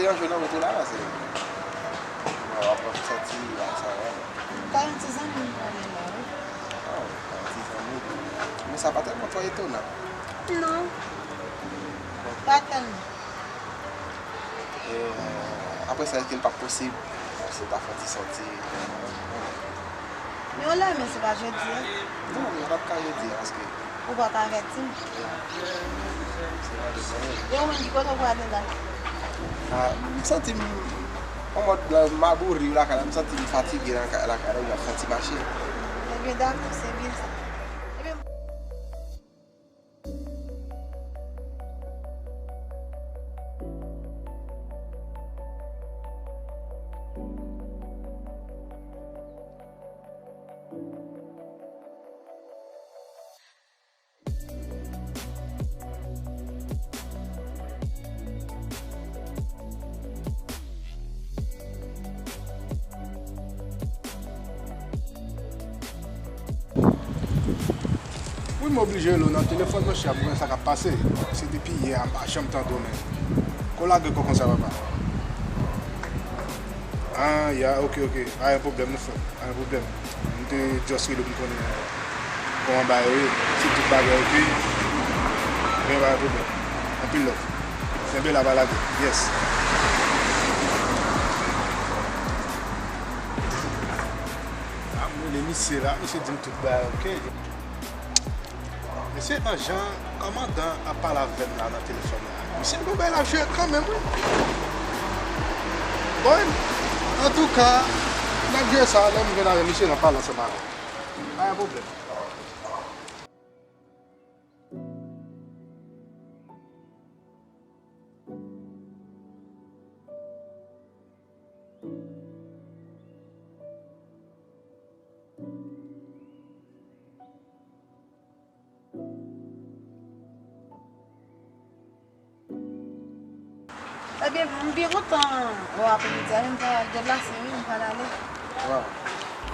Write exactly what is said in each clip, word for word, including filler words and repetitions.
Yon jou nan wout ou la, se. Bon, w ap santi la, sa va. Ka yon ti zanmi m pale la, wi. Oh, ka yon ti zanmi. Men sa pa tèlman twò etonan. Non. Pa tèlman. E, apre sa, èske l p ap posib si w ta fè yon ti sòti? Men w la, men se pa jodi a. Non, men l p ap ka jodi a, paske Ou pa ka avèti m. Yo, men ki kote w prale la? Ah, m santi m an mòd, euh, magouri lakay la, m santi m fatige lakay, lakay la, m ap fè yon ti mache. Ebyen, dakò, se byen sa. Ebyen, Wi, m oblije rele w nan telefòn, monchè, pou wè sa k ap pase. Se depi yè a, m pa janm tande w, men. Ko lage kò konsa, papa. Ah, ya, ok, ok. Pa gen pwoblèm, non, frè m. Pa gen pwoblèm. M te just rele pou m konnen kòman bagay yo ye. Si tout bagay ok, gen pa gen pwoblèm. Anpil love. Kenbe la, pa lage. Yes. Ah, m rele misye la, misye di m tout bagay ok. Mesye, nan jan kòmandan ap pale avè m la nan telefòn la, misye gon bagay l ap jere kanmenm, wi. Bon, antouka, n ap jere sa lè m jwenn avè misye, n ap pale ansanm avè l. Pa gen pwoblèm. Ebyen, m byen kontan wè w apremidi a, men m pral deplase, wi, m pral ale. Waw.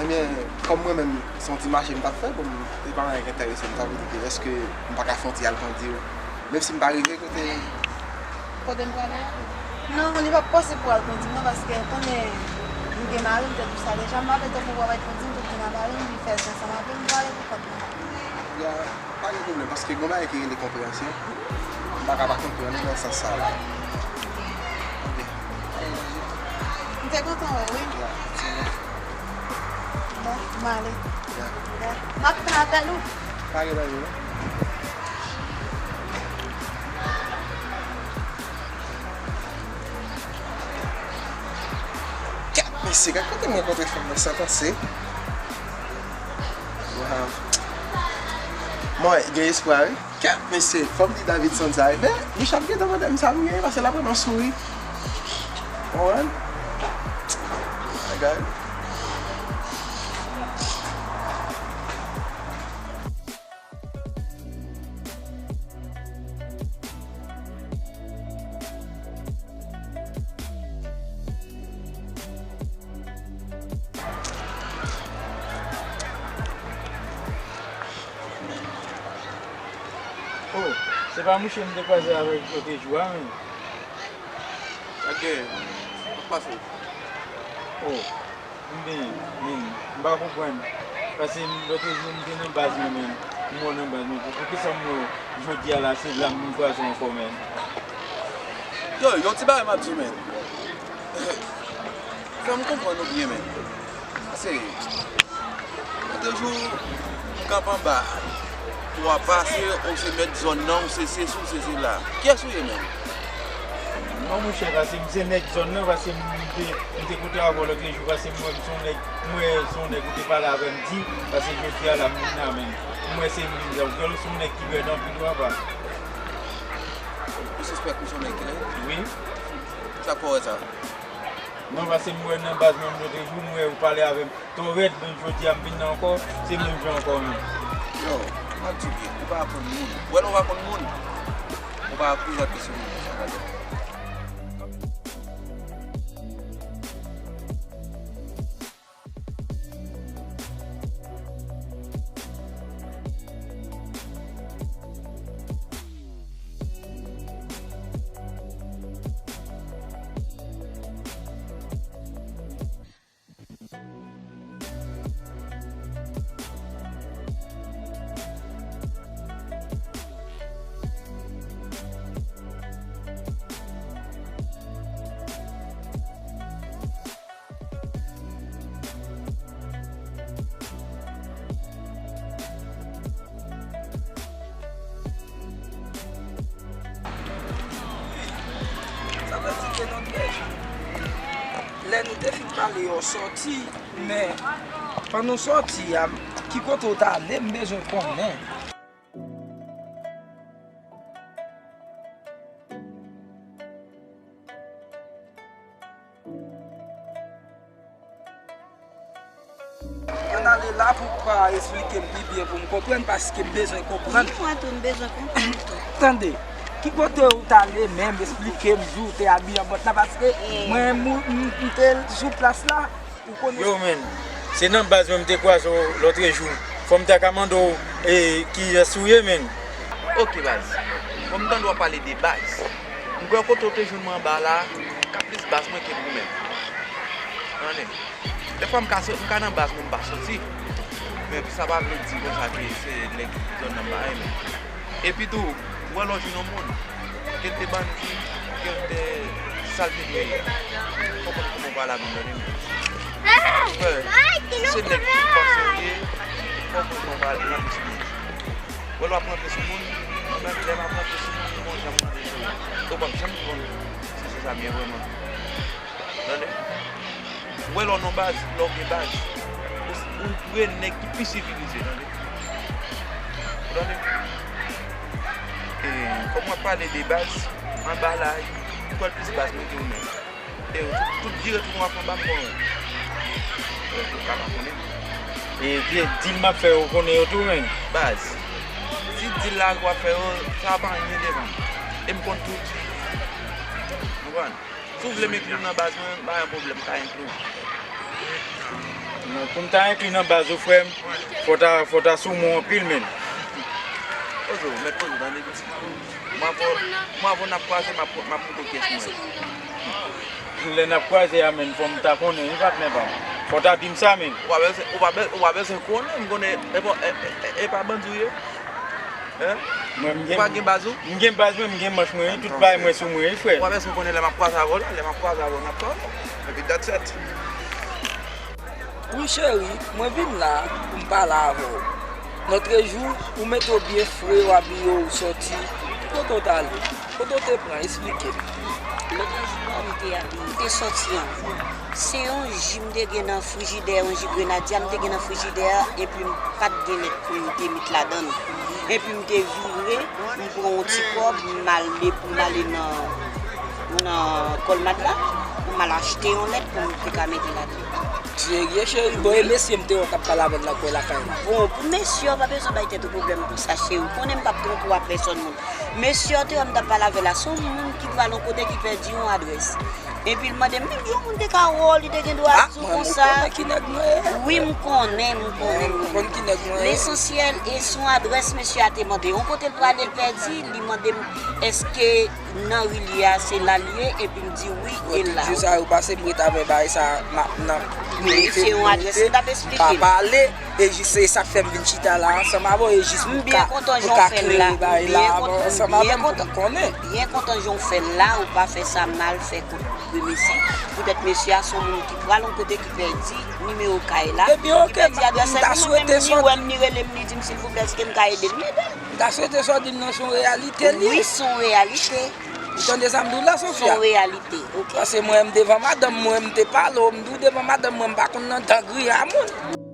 Ebyen, kòm mwen menm, se yon ti mache m t ap fè, bon, se pa yon bagay ki enterese m, sa vle di ke èske m pa ka fè yon ti al grandi, menm si m pa rive kote Kote m prale a? Non, li p ap posib pou w al kondi m non, paske konnen m gen mari m, m te di w sa deja, m pa vle tankou w ap al kondi m, tout moun ap ale, m vin fè sa ansanm avè m, m prale pou kont mwen. Ya, pa gen pwoblèm, paske gon bagay ki rele konpreyansyon. M pa ka pa konprann ou nan sans sa la. Ok, pa gen danje. M te kontan wè w, wi. Ya, se bon. Bon, m ale. Ya. Ya. M ap tann apèl ou. Pa gen danje, non. Kèt, mesye, gad kote m rankontre fanm nan san panse. Waw. Mwen gen espwa, wi. Kèt, mesye, fò m di Davidson sa, wi. Men, Michel ap gentan mande m sa m genyen, paske l ap rann yon souri. Ou konprann? Bagay. Oh, se pa mouche m te kwaze avèk lòt jou a, menm? Sa k genyen? Sa k pase? Oh, m benyen, men m pa konprann. Paske lòt jou m te nan baz mwen, men m wè w nan baz mwen. Poukisa m wè w jodi a la, se la m vin kwaze w ankò, men? Yo, yon ti bagay m ap di w, men. Fè m konprann ou byen, men. Pase, lòt jou, m kanpe anba, ou ap pase, ou se mèt zòn nan, ou se sesi, ou se sela. Kiyès ou ye menm? Non, monchè, pase m se nèg zòn nan, pase m te, m te kote avè w lòt jou, pase m wè m se yon nèg, m wè se yon nèg ou te pale avè m di, pase jodi a la m vin la menm. M wè se m vin la, ou se yon nèg ki rèd anpil, papa. Ou sispèk ou se yon nèg ki rèd? Wi. Sa k fè w wè sa? Non, pase m wè nan baz mwen m lòt jou, m wè ou pale avè m. Twò rèd, men jodi a m vin la ankò, se menm jan ankò menm. Yo, m ap di w byen, ou pa aprann moun. Ou wè lè w pa konn moun, ou pa prezante sou moun konsa, gade. Yo sòti, men pandan w sòti a, ki kote w t ale, m bezwen konnen. Ann ale la pou w ka esplike m pi byen pou m konprann, paske m bezwen konprann. Wi, mwen tou, m bezwen konprann tou. Tande, ki kote w t ale menm, esplike m, jan w te abiye an bòt la, paske mwen, m, m, m te sou plas la, ou konnen. Yo, men, se nan baz mwen m te kwaze w lòtrejou. Fò m ta ka mande w, e, kiyès ou ye, men. Ok, baz. Bon, m tande w ap pale de baz. M kwè kote w te jwenn mwen anba la, ka plis baz mwen ke ou menm. Tande. Dèfwa m ka sot-, m ka nan baz mwen, m pa soti. Men sa pa vle di konsa ke se nèg zòn nan m pa renmen. Epi tou, ou wè lè w jwenn yon moun, ke l te bandi, ke l te sa l te dwe ye, fò w konn kòman w pale avè l nan limit. Frè, si se nèg ki panse w ye, fò w konn kòman w pale nan piti moun. Ou wè lè w ap rantre sou moun, mwen menm lè m ap rantre sou moun, m gon jan m rantre sou ou. Ou p ap janm konn si se sa m ye vrèman. Tande? Ou wè lè w nan baz, lè w gen baz, ou, ou pre nèg ki pi sivilize, tande? Ou tande? E, kòm w ap pale de baz, anba la, m kwè l plis baz mwen ke ou menm. E tout, tout vire tounen w ap anba m konnen w. Ou ka pa konnen m. E vye dil m ap fè yo konnen yo tou, men. Baz, ti dil la w ap fè yo, sa pa anyen devan m. E m konn tout. Ou konprann? Si w vle m enkli w nan baz mwen, m pa gen pwoblèm, m ka enkli w. Non, pou m ta enkli nan baz ou, frè m, fò w ta, fò w ta sou mwen anpil, men. Poze w, mèt poze w, tande pitit. Mwen avè w, mwen avè w n ap kwaze, m ap, m ap montre w kiyès mwen ye. Lè n ap kwaze a, men, fò m ta konnen, wi, patnè pa m. Fò w ta di m sa, men. Ou pa bezwen, ou pa be-, ou pa bezwen konnen, m konnen, e pa, e, e, e pa bandi w ye. Hein? Mwen, m gen, ou pa gen baz ou? M gen baz mwen, m gen manch mwen, wi, tout bagay mwen sou mwen, wi, frè. Ou pa bezwen konnen lè m ap kwaze avè w la, lè m ap kwaze avè w, n ap pale. Epi that's it. Wi, cheri, mwen vin la pou m pale avè w. Lòtrejou, ou mete w byen fre, w abiye w sòti. Ki kote w t ale? Kote w te pran? Esplike m. Lòtrejou a, m te abiye, m te sòti an. Se yon ji m te gen nan frijidè, yon ji grenadya m te gen nan frijidè a, epi m pa t gen lèt pou m te met ladan l. Epi m te vire, m pran yon ti kòb, m ale pou m ale nan, nan Colmart la, pou m al achte yon lèt pou m te ka mete ladan. Serye, cheri? Bon, e mesye m te wè k ap pale avè l nan kwen lakay la? Bon, pou mesye a, w pa bezwen bay tèt ou pwoblèm pou sa, cheri. Ou konnen m p ap twonpe w ak pèsòn moun. Mesye a te wè m t ap pale avè l la, se yon moun ki pral yon kote ki pèdi yon adrès. Epi l mande m, menm jan yon moun te ka wè w, li te gen dwa di w konsa. Wi, m konnen, m konnen, m konnen. Lesansyèl, e se yon adrès mesye a te mande. Yon kote l prale, l pèdi, li mande m, èske nan Rilye a, se la l ye, epi m di wi, e l la. Jou sa yo pase, m ret avè bagay sa, m ap nan. Wi, se yon adrès, m t ap esplike l. Pa pale, e jis se sa k fè m vin chita la ansanm avè w, e jis pou ka, pou ka klere bagay la ansanm avè m, pou m konnen. Byen kontan jan w fè l la, ou pa fè sa mal, fè kont grenmesi. Poutèt mesye a se yon moun ki pral yon kote ki pèdi nimewo kay la, ki pèdi adrès la, epi mwen menm li wè m, li rele m, li di m silvouplè, èske m ka ede l, m ede l. M ta swete sa w di m nan se yon reyalite li ye. Wi, se yon reyalite. Ou tande sa m di w la, Sofia? Se yon reyalite, ok. Paske mwen, m devan madanm mwen, m te pale w, m di w devan madanm mwen, m pa konn nan dan griya moun.